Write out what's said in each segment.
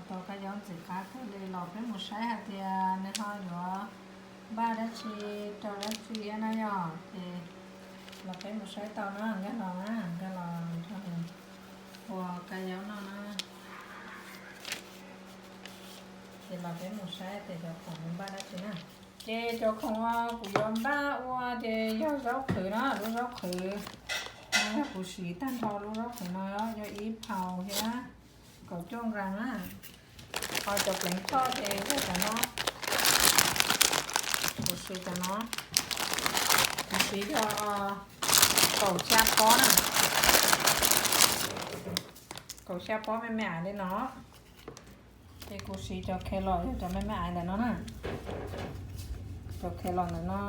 Tau kab yaub ntxim qab kawg li los peb mus saib hais tias nws ho yuav npaj dab tsi rau dab tsi na yom. Ces los peb mus saib tau na, nkag los na, nkag los nrog nws ua kab yaub noj na. Ces los peb mus saib tias cov khoom nws npaj dab tsi na. Ces cov khoom kuv yuav npaj ua ces yog zaub qhwv na, lub zaub qhwv no yog kuv siv tag nrho lub zaub qhwv no yog ib phaus thiab kaum cuaj nram na. Ho cov pleev choj ces yog cov no, kuv siv cov no, kuv siv yog kaum xya pob na, kaum xya pob me me ais li no. Ces kuv siv cov khe los yog cov me me ais ntawm no na. Cov khe los ntawm no,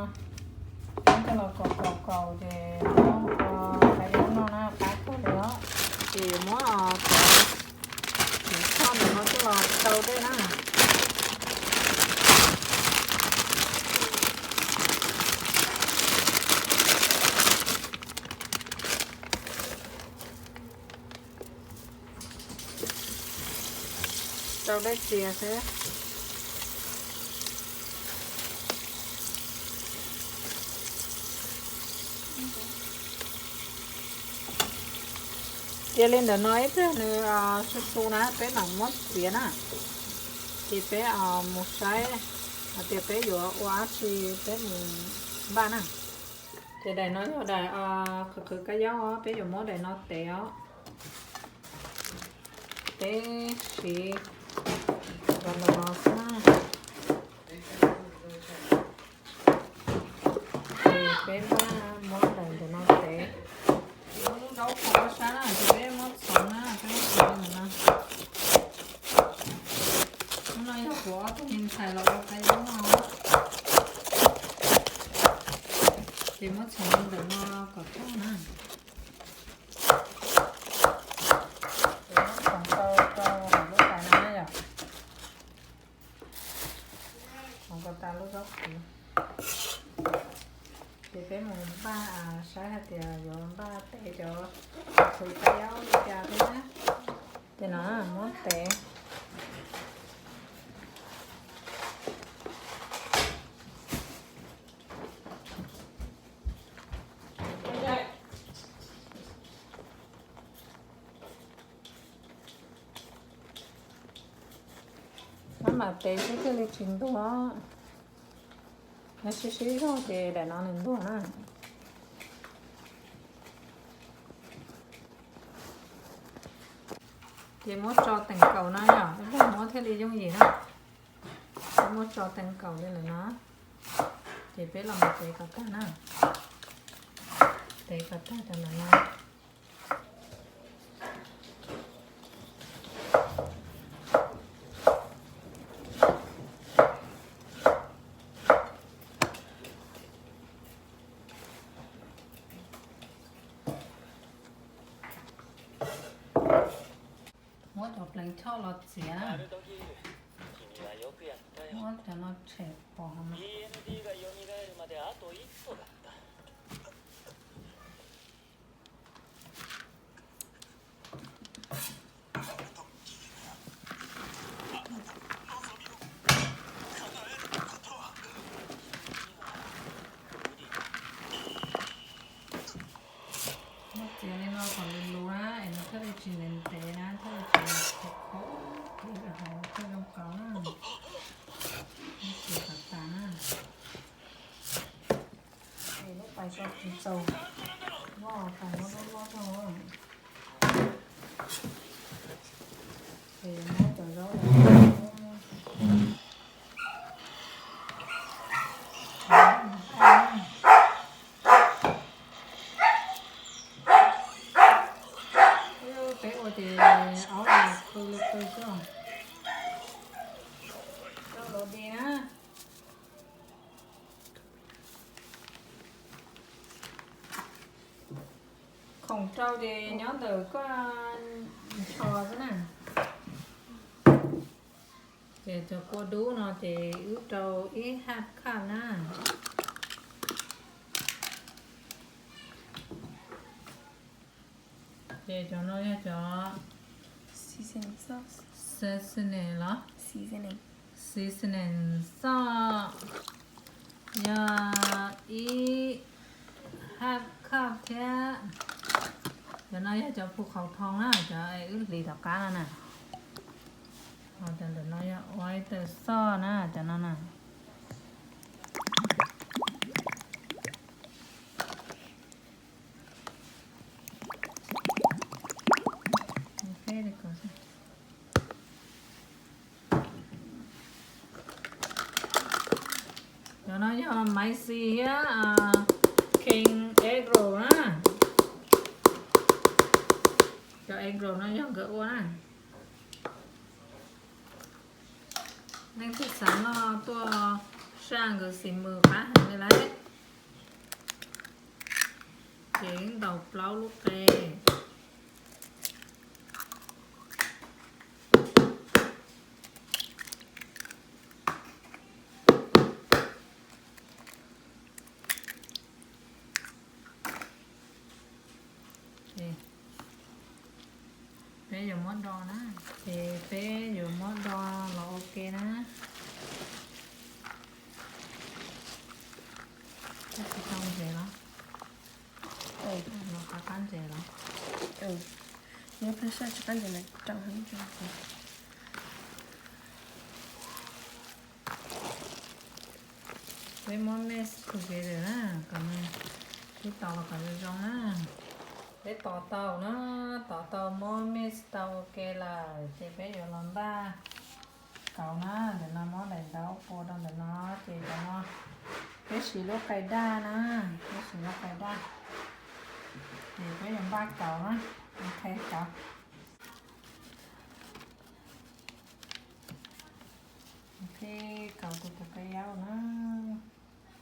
muab coj los kaum kaum kaum ces muab ua kab yaub noj na, qab kawg li os. Ces muab cov, cov choj ntawm no coj los rau dej na. Rau dej txias xwb. Cia li ntawm no ib pliag nws su su na peb mam muab txiav na. Ces peb mus saib hais tias peb yuav ua dab tsi peb mus npaj na. Ces daim no yog daim qhwv qhwv kab yaub os, peb yuav muab daim no tev os. Peb siv cov ntawm no xwb na. Ces peb npaj muab daim ntawm no tev. Lub zaub qhwv sab na ces peb muab txhoov na, peb muab txhoov ntawm no. Hnub no yog kuv ob tug me ntxhais los ua kab yaub noj. Ces muab txhoov ntawm no kom tag na. Ces muab txhoov tau rau hauv lub tais no na yom. Txhoov kom tas lub zaub qhwv. Ces peb mus npaj saib hais tias yuav npaj tev cov qhwv kab yaub li cas thiab. Ces no muab tev. Maj mam tev xwb thiaj li tsis ntuag. Nyob sib sib zog ces daim no nws ntuag na. Ces muab tso teem kaum no yom, ib pliag muab thiaj li yooj yim na. Peb muab tso teem kaum li lawm no. Ces peb los mus tev kom tag na. Tev kom tag cov ntawm no. Muab cov pleev choj los txiav. Muab cov no tshem pov no. Muab txiav li no kom lus lus na es nws thiaj li tsis ntev ntev na, thiaj li tsis khaum li hauv thiaj zoo kauv na. Muab txiav kom tas na. Es lub tais tso tsis txaus, muab tais muab loj loj rau. Ces muab cov zaub los peb ua ces aub los qw li qw xwb. Rau los di na. Khoom rau ces nyob ntawm koj ncho xwb na. Ces cov kua dub no ces wb rau ib haj khaj na. Ces cov no yog cov xib Seasoning los? Seasoning sauce yog ib half cup thiab. Cov no yog cov phu qhauv thoo na, cov wb hliv tom qab no na. Ho cov ntawm no yog oyster sauce na, cov no na. Cov no yog Maisie thiab King egg roll na. Cov egg roll no yog nkawd ua na. Leej twg xav noj tuaj saj nkawd xis mws qab heev li lawm. Ces ntaus plaub lub qe. Peb yuav muab do na, ces peb yuav muab do los ua ke na. Tsis tau ntsev los? Los qab qab ntsev los? Nyob peb saj tsis qab ntsev na, rau heev. Peb muab mix together na, kom nws twb tau los kom zoo zoo na. Peb tos tau na, tos tau muab mix tau ua ke lawm ces peb yuav los npaj kauv na. Ntawm no muab daim ntaub pua rau ntawm no ces cov no peb siv lub qai daj na, peb siv lub qai daj. Ces peb yuav npaj kauv na, ok kauv. Peb kauv tus tus kab yaub na,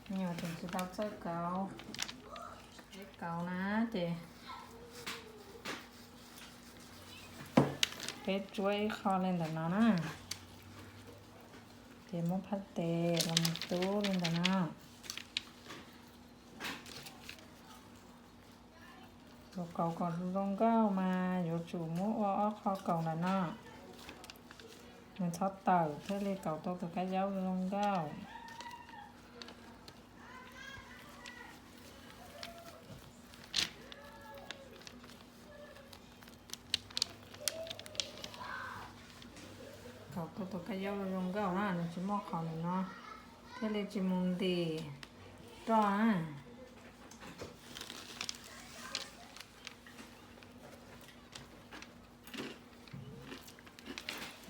me nyuam tseem tsis tau txawj kauv. Peb kauv na, ces peb tsuab ib qho li ntawm no na, ces muab phab tes los mus tub li ntawm no. Yuav kauv kom zoo nkauj mas yuav tsum muab ua ob qho kauv ntawm no, nws txhob tawm thiaj li kauv tau tus kab yaub zoo nkauj. Kauv tau tus kab yaub zoo nkauj na, nws tsis muaj qhov ntawm no thiaj li tsis mus ntim roj na.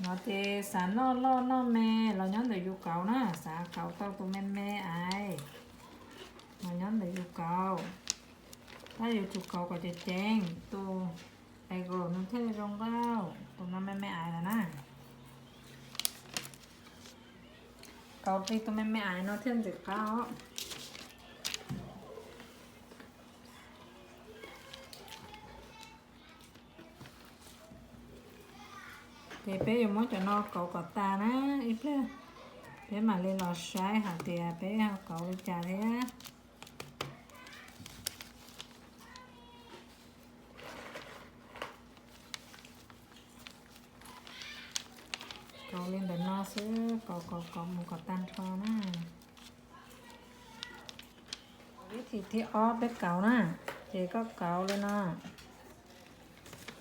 No ces xav noj loj noj me los nyob ntawm yus kauv na, xav kauv tau tus me me ais los nyob ntawm yus kauv. Tab yuav tsum kauv kom ceev ceev tus egg roll no thiaj li zoo nkauj, tus no me me ais lawm na. Kauv li tus me me ais no thiaj ntxim qab os. Ces peb yuav muab cov no kauv kom tas na, ib pliag peb mam li los saib hais tias peb ho kauv li cas thiab. Kauv li ntawm no xwb, kauv kauv kauv mus kom tag nrho na. Vib thim thib ob peb kauv na, ces koj kauv li no,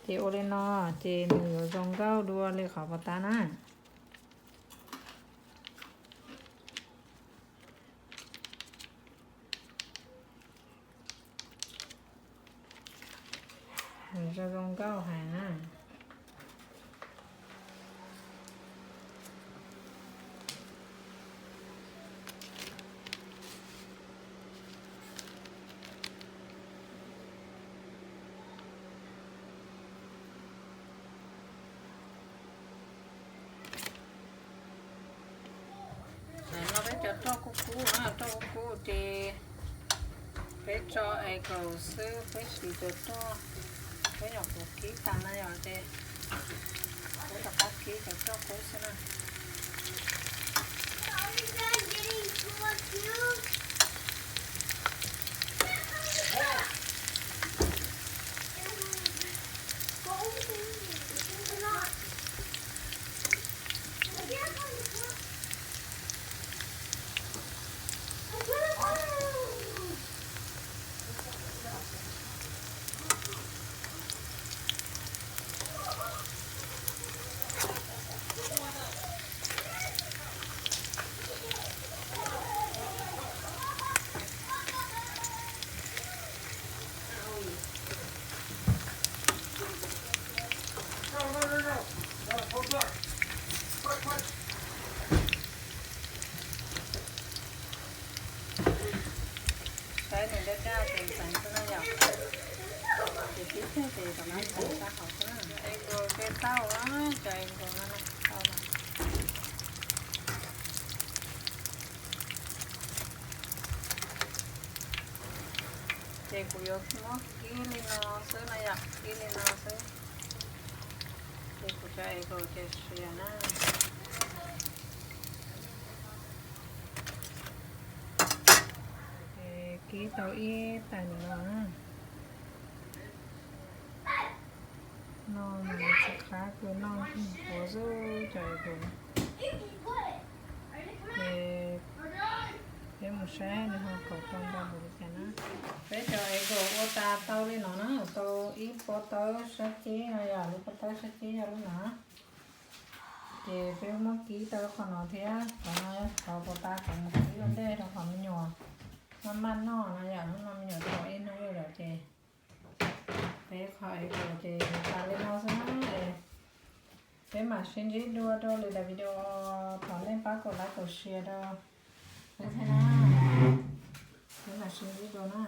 ces ua li no, ces nws yuav zoo nkauj dua li qhov pas tas na. Nws zoo zoo nkauj heev na. Tam no peb cov roj kub kub na, roj kub kub ces peb tso egg xwb, peb siv cov roj, peb nyuam qhuav kib tas na yom, ces peb rov qab kib cov roj kub xwb na. Cov egg roll no na, tau lawm. Ces kuv yuav muab kib li no xwb no yom, kib li no xwb. Ces kuv cov egg roll ces siav na. Ces kib tau ib tais no na. Noj mas tsis qab kawg, noj huv xwb cov egg roll. Ces peb mus saib nws ho kaum tau ntau npaum li cas na. Peb cov egg roll ua tas tau li no na, tau ib pob tawb sab ceb no yom, lub pob tawb sab ceb yog lub no. Ces peb muab kib tau qhov no thiab, qhov no qhov puas tas kuv mus kib ua ntej rau qhov me nyuam maj maj noj no yom, hnub no me nyuam tau ib hnub lawm ces peb qhov egg roll ces tas li no xwb na. Peb mam sib ntsib dua rau lwm daim video, thov nej pab kaum like kaum share rau peb thiab na. Peb mam sib ntsib dua na.